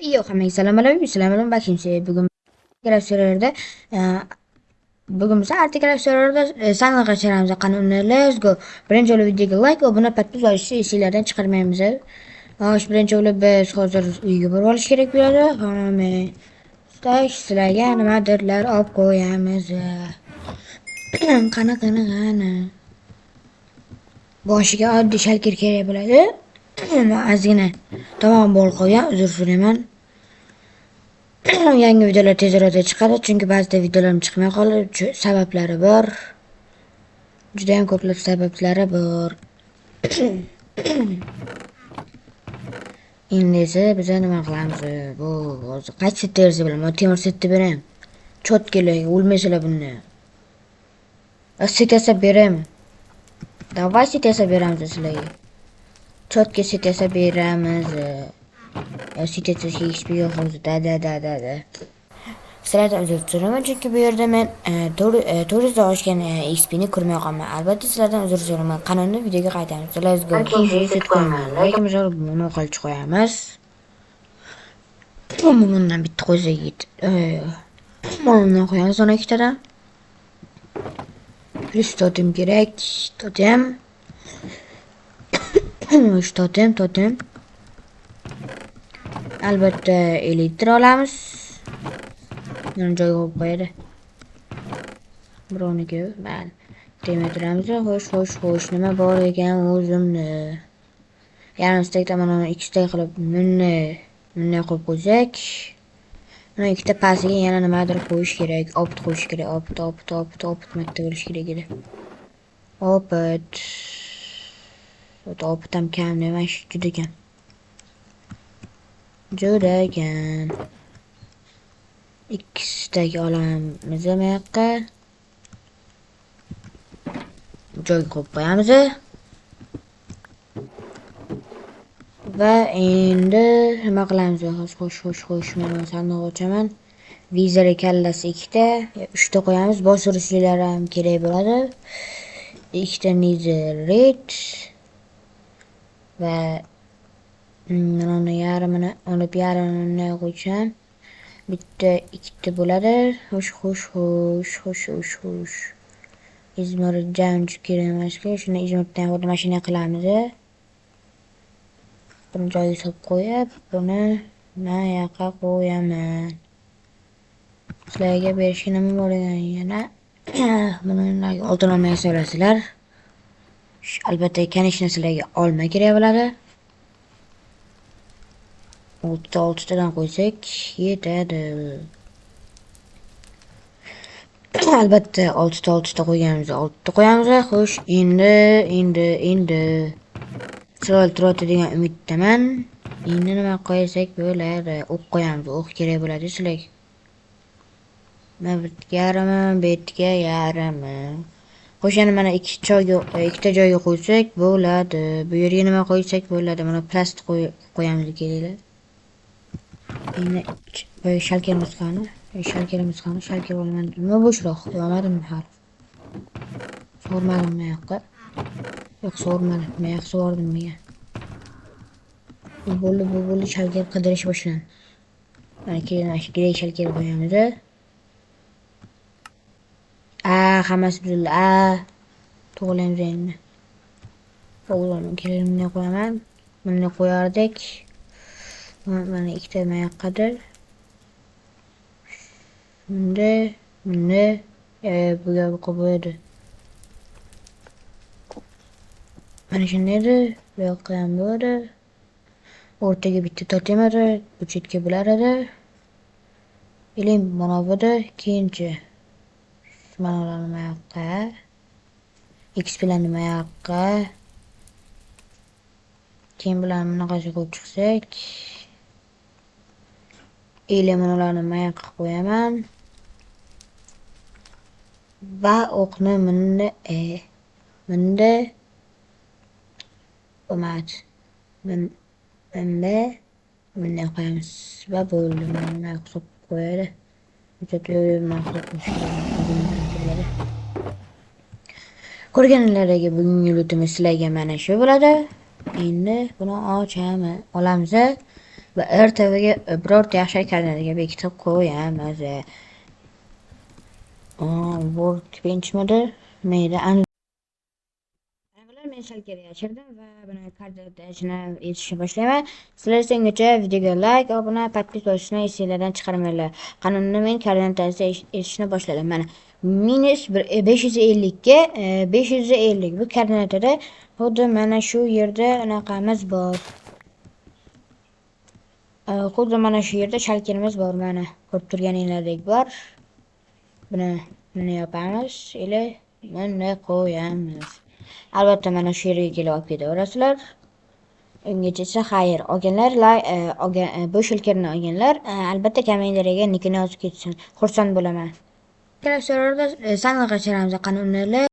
Yo'q, hammaga salom alaykum. Sizlar bilan Bakimsi. Bugun Craft serverida bugun biz Articraft serverida sandiq ochamiz. Qani unda let's go. Birinchi bo'lib videoga like, obuna, podpis olishni esinglardan chiqarmaymiz. Xo'sh, birinchi bo'lib biz hozir uyga borib olish kerak bo'ladi. Hamma sizlarga nimadirlar olib qo'yamiz. Qani, qani, qani. Boshiga oddiy shulker kerak bo'ladi. Ozgina tomog'im bo'g'ilib qolgan, uzr so'rayman. Yangi videolar tez orada chiqadi, chunki ba'zida videolarim chiqmay qoladi, sabablari bor. Juda ham ko'plab sabablari bor. Endi esa biz nima qilamiz? Bu hozir qaysi setda bersa bilaman, temir setni beraymi? Cho'tkalar, o'lmaysizlar bunda. Set yasab beraymi? Давай set yasab beramiz sizlarga. Cho'tka set yasab beramiz. Ya set yasashga XP yo'q hozir. Да да да да да. Sizlardan uzr so'rayman, chunki bu yerda men 400 dan oshgan XPni ko'rmay qolman. Albatta sizlardan uzr so'rayman. Qani unda videoga qaytamiz. Let's go. Set qo'yaman. Lekin biz buni qilib qo'yamiz. Bundan bitta qo'ysak bundan qo'yamiz ona ikkitadan. Plus totem kerak. Totem. Uch totem, totem. Albatta elektr olamiz. Buni joyiga qo'yib qo'yadi. Birovniki, mayli. Demay turamiz. Xo'sh, xo'sh, xo'sh, nima bor ekan o'zimda? Yarim stekdan mana uni ikki stek qilib bunday qo'yib qo'ysak, buni ikkita pastiga yana nimadir qo'yish kerak, опыт qo'yish kerak, опыт, опыт, опыт, опыт marta bo'lishi kerak edi. Опыт. Опыт ham kam emas, juda kam. Juda kam. Ikki stek olamiz bu yoqqa. Joyga qo'yib qo'yamiz. Va endi nima qilamiz? Xo'sh, xo'sh, xo'sh, xo'sh, mana sandiq ochaman. Vizor kallasi ikkita, uchta qo'yamiz. Bosh urishlar ham kerak bo'ladi. Ikkita netherite va buni yarmini olib, yarmini qo'ysam, bitta, ikkita bo'ladi. Xo'sh, xo'sh, xo'sh, xo'sh, xo'sh, xo'sh. Izmir jamchi kerak emasku. Shuni izmirdan xuddi mana shunday qilamiz. Buni joyiga solib qo'yib, buni mana yoqqa qo'yaman. Sizlarga berishga nima bor ekan yana? Buni oltin olmay so'rasizlar. Albatta, конечно, sizlarga olma kerak bo'ladi. Oltita oltitadan qo'ysak yetadi. Albatta, oltita oltita qo'yganimizda oltita qo'yamiz. Xo'sh, endi, endi, endi chiroyli turadi degan umiddaman. Endi nima qo'ysak bo'ladi? O'q qo'yamiz. O'q kerak bo'ladi sizlarga. Mana bu yerga yarmi, bu yerga yarmi. Xo'sh, yana mana ikki joyga, ikkita joyga qo'ysak bo'ladi. Bu yerga nima qo'ysak bo'ladi? Mana plast qo'yamiz, kelinglar. Endi boya shulkerimiz qani? Shulkerimiz qani? Shulker olaman. Nima bo'shroq? Olmadim hali. So'rmadim bu yoqqa. Yo'q, so'rmadim. Men yoqqa so'rdim menga. Bu bo'ldi, bu bo'ldi, shulker qidirish boshlandi. Mana keyin mana shu grey shulker qo'yamiz. A, hammasi buzildi. A, to'g'rilaymiz endi. To'g'ri, keyin bunday qo'yaman. Bunday qo'yardik. Mana ikkita mana yoqqadir. Bunday, bunday, bu yoqqa qo'yadi. Mana shunday edi. Bu yoqqa ham bo'ladi. O'rtaga bitta totem edi, bu chetga bular edi. Ilim mana bu edi. Keyinchi mana ularni nima yoqqa. X bilan nima yoqqa. Keyin bularni bunaqasiga qo'yib chiqsak. Ili mana ularni nima yoqqa qo'yaman. Va o'qni bunda, bunda bo'lmadi. Bunda bunday qo'yamiz va bo'ldi. Mana bunday qilib qo'yadi. Ko'rganlaringizdek bugungi lootimiz sizlarga mana shu bo'ladi. Endi buni ochamiz, olamiz. Va RTVga birorta yaxshi koordinataga bekitib qo'yamiz. Workbenchmidi? Nima edi? Bilan men shulkerni yashirdim va buni koordinatasini aytishni boshlayman. Sizlar esa ungacha videoga like, obuna, подпись bosishni esinglardan chiqarmanglar. Qani, unda men koordinatasi aytishni boshladim. Mana, -552, 550, bu koordinatada xuddi mana shu yerda anaqamiz bor. Xuddi mana shu yerda shulkerimiz bor, mana ko'rib turganinglardek bor. Buni yopamiz или buni qo'yamiz. Albatta, mana shu yerga kelib olib ketaverasizlar. Ungacha esa xayr. Olganlar, olgan, bu shulkerni olganlar, albatta kommentariyaga nikini yozib ketsin. Xursand bo'laman. Kelasi savarda sandiq ochamiz. Qani unda.